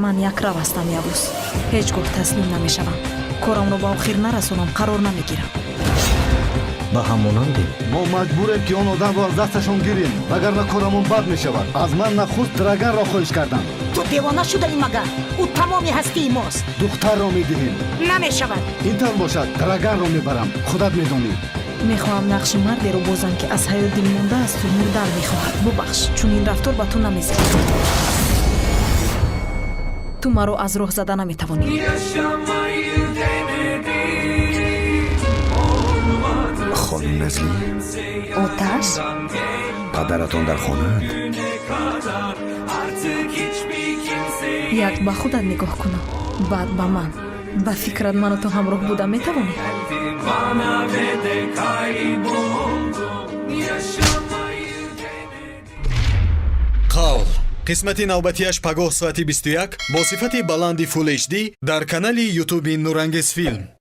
Ман якрав ҳастам, Явуз, ҳеҷ гоҳ таслим намешавам. Корамро ба охир нарасонам, қарор намегирам. Ба ҳам монандем. Мо маҷбурем, ки он одамро аз дасташон гирем, вагарна корамон бад мешавад. Аз ман нахуст Драганро хоҳиш кардам. Ту девона шудаӣ магар? Ӯ тамоми ҳастии мост. Духтарро медиҳем. Намешавад. Ин тавр бошад, Драганро мебарам, худат медонӣ. Мехоҳам нақши мардеро бозам, ки аз ҳаёт дилмонда асту мурдан мехоҳад. Бубахш, чунин рафтор ба ту намезебад. Ту маро аз роҳ зада наметавонӣ. Yaşamayı denedim. Olmadı. Хонум Назлӣ. Оташ. Падаратон дар хонаанд? Güne kadar artık hiçbir kimse Як ба худат нигоҳ кунам, баъд ба ман. Ба фикрат, ману ту ҳамроҳ буда метавонӣ? Geldi bana ve de kayboldum. Yaşamayı denedim. «Қавл» қисмати навбатиаш пагоҳ соати 21 бо сифати баланди Full HD дар канали Ютуби «Нурангез Филм».